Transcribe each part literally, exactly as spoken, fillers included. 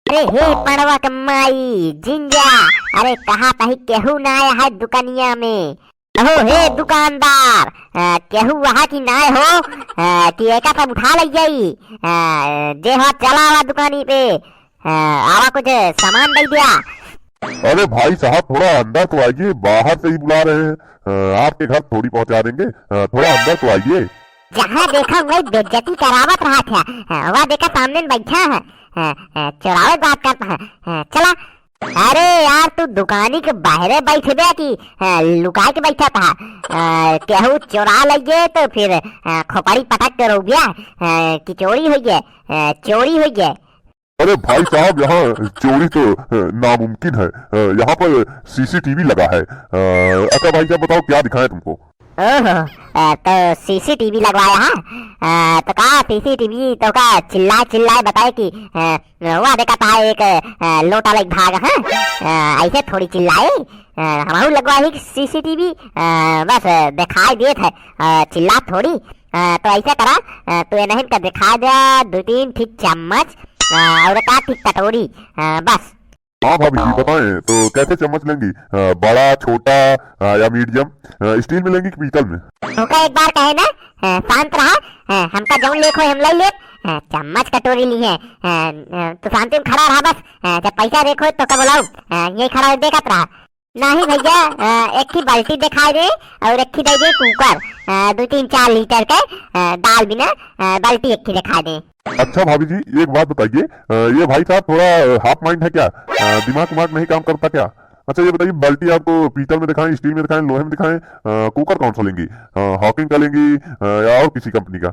अरे हे पड़वा के माई, जिंजा, अरे कहा तही केहू ना आया है दुकानिया में। अहो हे दुकानदार, अ, केहू वहा की नाय हो, अ, कि एका सब उठा लइ जाई, अ, जे हो चला आवा दुकानी पे, अ, आवा कुछ सामान दइ दिया। अरे भाई साहब, थोड़ा अंदर तो आइए, बाहर से ही बुला रहे हैं, अ, आपके घर थोड़ी पहुंचा देंगे, अ, थोड़ा अंदर तो आइए। जहाँ देखा वही बेइज्जती करावत रहा था, अ, वह देखा सामने में बैठा है, अ, अ, चोरावे बात करता है, अ, चला। अरे यार, तू दुकानी के बाहरे बैठबे कि, अ, लुकाए के बैठा था? अ, केहू चोरा लइए तो फिर, अ, खोपड़ी पटक के रोबिया, अ, कि चोरी होइ गए, अ, चोरी होइ गए। अरे भाई साहब, यहाँ चोरी तो, अ, नामुमकिन है। अ, यहाँ पर सीसीटीवी लगा है। अ, अच्छा भाई साहब, बताओ क्या दिखाएं तुमको? ओहो, अ, तो सीसीटीवी लगवाया है? अ, तो का सीसीटीवी तो का चिल्लाए चिल्लाए बताए कि, अ, वह देखा था एक, अ, लोटा लाइक भाग, हाँ? अ, ऐसे थोड़ी चिल्लाए, अ, हमहू लगवा ही सीसीटीवी, अ, बस, अ, दिखाई देत है, अ, चिल्ला थोड़ी, अ, तो ऐसे करा, अ, तो ये नहीं का दिखा दे दो तीन ठीक चम्मच, अ, और का ठीक कटोरी, अ, बस। हाँ भाभी जी, बताएं तो कैसे चम्मच लेंगी? अ, बड़ा, छोटा, अ, या मीडियम? अ, स्टील में लेंगी कि पीतल में? तोका एक बार कहे ना, अ, शांत रहा, अ, हमका जौन लेख हो हम लई लेब, अ, चम्मच कटोरी ली है, अ, अ, तू शांति में खड़ा रहा बस, अ, जब पैसा देखो तो का बोलाऊ, अ, यही खड़ा देखत रहा। नहीं भैया, अ, एक ही बाल्टी दिखाई दे और एक ही दे दे कुकर, अ, दो तीन चार लीटर के, अ, दाल बिना, अ, बाल्टी एक ही दिखाई दे। अच्छा भाभी जी, एक बात बताइए, अ, ये भाई साहब थोड़ा, अ, हाफ माइंड है क्या? अ, दिमाग उमाग नहीं काम करता क्या? अच्छा ये बताइए, बाल्टी आपको पीतल में दिखाएं, स्टील में दिखाएं, लोहे में दिखाएं, अ, कुकर कौन सा लेंगी? अ, हॉकिंग का लेंगी, अ, या और किसी कंपनी का?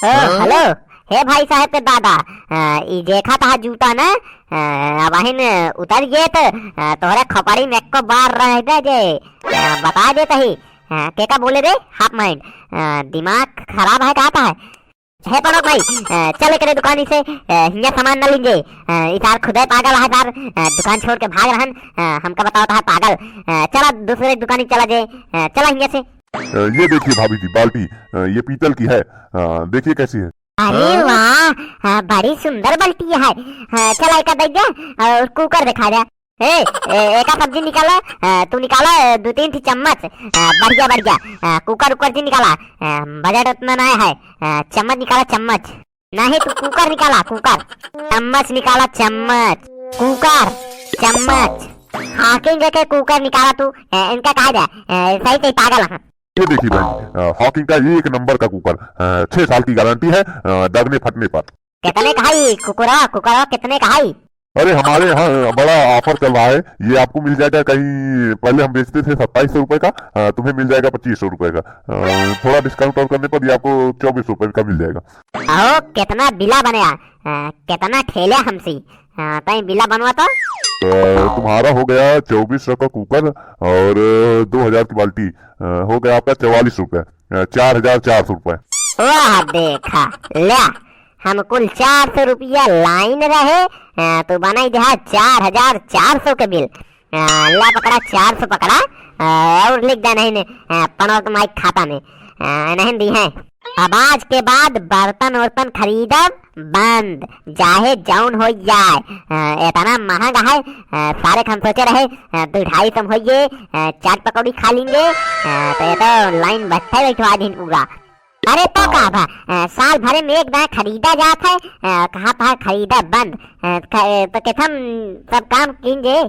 ओ, हेलो, हे भाई साहब के दादा, अ, ई देखा था जूता ना, अ, अबहिन उतर गए तो, अ, तोहरे खोपड़ी में एको बार रह दे जे, अ, बता देता ही, अ, के का बोले रे, हाफ माइंड, अ, दिमाग खराब है, कहता है। हे पड़ोस भाई, अ, चल एकरे दुकानी से, अ, हियाँ सामान न लीजे। अ, ई सार खुदे पागल है सार, अ, दुकान छोड़ के भाग रहन, अ, हमका बतावत है पागल। अ, चला दूसरे दुकानी चला जे, अ, चला हियाँ से। अ, ये देखिए भाभी जी, बाल्टी, अ, ये पीतल की है, अ, देखिए कैसी है। अरे वाह, अ, बड़ी सुंदर बाल्टी है। अ, चला एका दे दे और कुकर दिखा दे। ए, ए, एका सब्जी निकाला, अ, तू निकाला, अ, दो तीन ठी चम्मच, अ, बढ़िया, बढ़िया, अ, कुकर उकर जी निकाला, अ, बजट उतना नहीं है, अ, चम्मच निकाला, चम्मच। नहीं, तू कुकर निकाला, कुकर। चम्मच निकाला, चम्मच। कुकर, चम्मच। हॉकिंग के कुकर निकाला तू, अ, इनका कहा जाए, अ, सही, सही पागल है। ये देखिए भाई, अ, हॉकिंग का एक नंबर का कुकर, अ, छह साल की गारंटी है, अ, दगने फटने पर। कितने का है कुकरा, कुकरा कितने का है? अरे, हमारे यहाँ बड़ा ऑफर चल रहा है, ये आपको मिल जाएगा कहीं, पहले हम बेचते थे सत्ताईस सौ रुपए का, अ, तुम्हें मिल जाएगा पच्चीस सौ रुपए का। अ, थोड़ा डिस्काउंट और करने पर ये आपको चौबीस रुपए का मिल जाएगा। अहो, कितना बिला बनया, अ, कितना ठेले हमसे, अ, तई बिला बनवा तो? अ, तुम्हारा हो गया चौबीस सौ का कुकर और दो हजार की बाल्टी, अ, हो गया आपका चवालीस रुपए, अ, चार हजार चार सौ रुपए। वाह, देखा, ल्या, हम कुल चार सौ रुपया लाइन रहे, अ, तू बनाई देहा चार हजार चार सौ के बिल। अ, ला पकड़ा, चार सौ पकड़ा, अ, और लिख दे नहीं ने, अ, पड़ोस के माई के खाता में, अ, नहीं दी है। अब आज के बाद बर्तन उर्तन खरीदब बंद, चाहे जौन हो जाए। अ, इतना महंगा है, अ, सारे हम सोचे रहे, अ, दो ढाई सौ में होइए, अ, चाट पकौड़ी खा लेंगे, अ, तो ये तो लाइन बैठे बैठो आज दिन पूरा। अरे तो का भा, अ, साल भरे में एक दाएं खरीदा जात है, अ, कहा था खरीदा बंद, अ, ख-, तो किथम सब काम कीजिए।